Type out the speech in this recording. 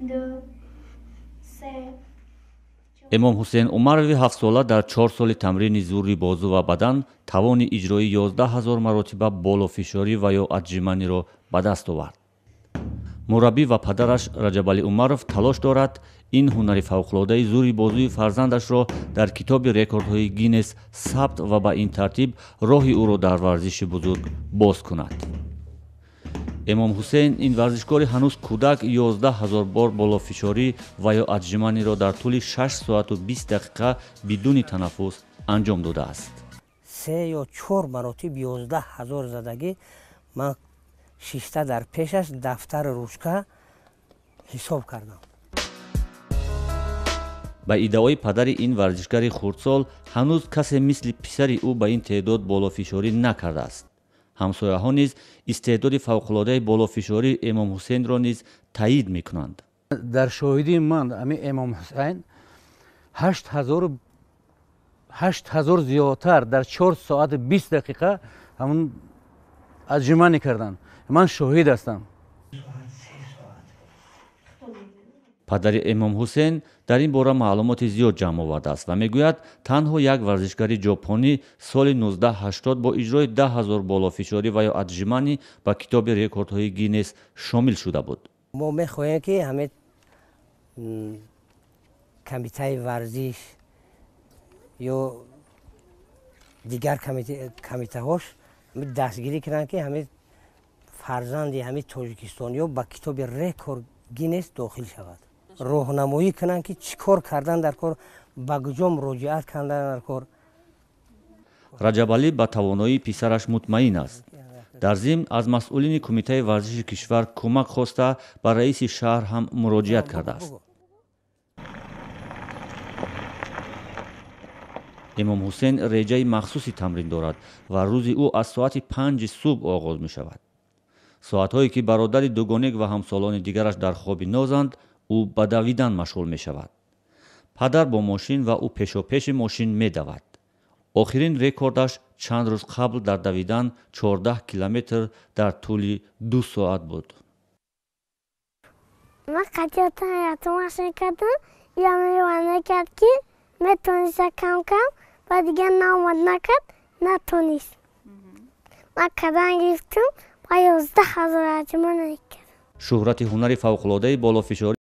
Ду, се. Эмомҳусейн Умарови ҳафтсола дар 4 соли тамрини зӯри бозу ва бадан тавони иҷрои 11 ҳазор маротиба болофишорӣ ва ё отжиманиро ба даст овард. Мураббӣ ва падараш Раҷабалӣ Умаров талош дорад ин ҳунари фавқулодаи зӯри бозуи фарзандашро дар китоби рекордҳои Гиннес сабт ва ба ин тартиб роҳи ӯро дар варзиши бузург боз кунад. Эмомҳусейн ин варзишкори ҳанӯз кӯдак 11 ҳазор бор болофишорӣ ва ё отжиманиро дар тӯли 6 соату 20 дақиқа бидуни танаффус анҷом додааст. 3 ё 4 маротиб 11 ҳазор задагӣ ман шишта дар пешаш дафтару ручка ҳисоб кардам. Ба иддаои падари ин варзишгари хурдсол ҳанӯз касе мисли писари ӯ ба ин теъдод болофишорӣ накардааст. Ҳамсояҳо низ истеъдоди фавқулодаи болофишории Эмомҳусейнро низ таъид мекунанд. Дар шоҳидии ман ами Эмомҳусейн 8000 зиёдтар дар 4 соату 20 дақиқа ҳамун отжимание карданд. Ман шоҳид ҳастам. Падари Эмомҳусейн дар ин бора маълумоти зиёд ҷамъ овардааст ва мегӯяд танҳо як варзишгари ҷопонӣ соли 1980 бо иҷрои 10 ҳазор болофишорӣ ва ё отжиманӣ ба китоби рекордҳои Гиннес шомил шуда буд. Мо мехоҳем, ки ҳамин комитаи варзиш ё дигар комитаҳош дастгирӣ кунанд, ки ҳамин фарзанди ҳамин тоҷикистониё ба китоби рекорд Гиннес дохил шавад. Роҳнамоӣ кунанд, ки чӣ кор кардан дар кор, ба куҷо муроҷиат кардан дар кор. Раҷабалӣ ба тавоноии писараш мутмаин аст. Дар зимн аз масъулини кумитаи варзиши кишвар кӯмак хоста ба раиси шаҳр ҳам муроҷиат кардааст. Эмомҳусейн реҷаи махсуси тамрин дорад ва рӯзи ӯ аз соати 5 субҳ оғоз мешавад. Соатҳое ки бародари дугонек ва ҳамсолони дигараш дар хоби нозанд, ӯ ба давидан машғул мешавад. Падар бо мошин ва ӯ пешопеши мошин медавад. Охирин рекордаш чанд рӯз қабл дар давидан 14 километр дар тӯли 2 соат буд. Ман қатъиятан ятумашин кардам, я мева накард, ки метониста кам-кам, ба дигар наомад накард, натонист. Ман кадан гирифтам, ба 11 ҳазор отжимание кардам. Шӯҳрати ҳунари фавқулодаи болофишорӣ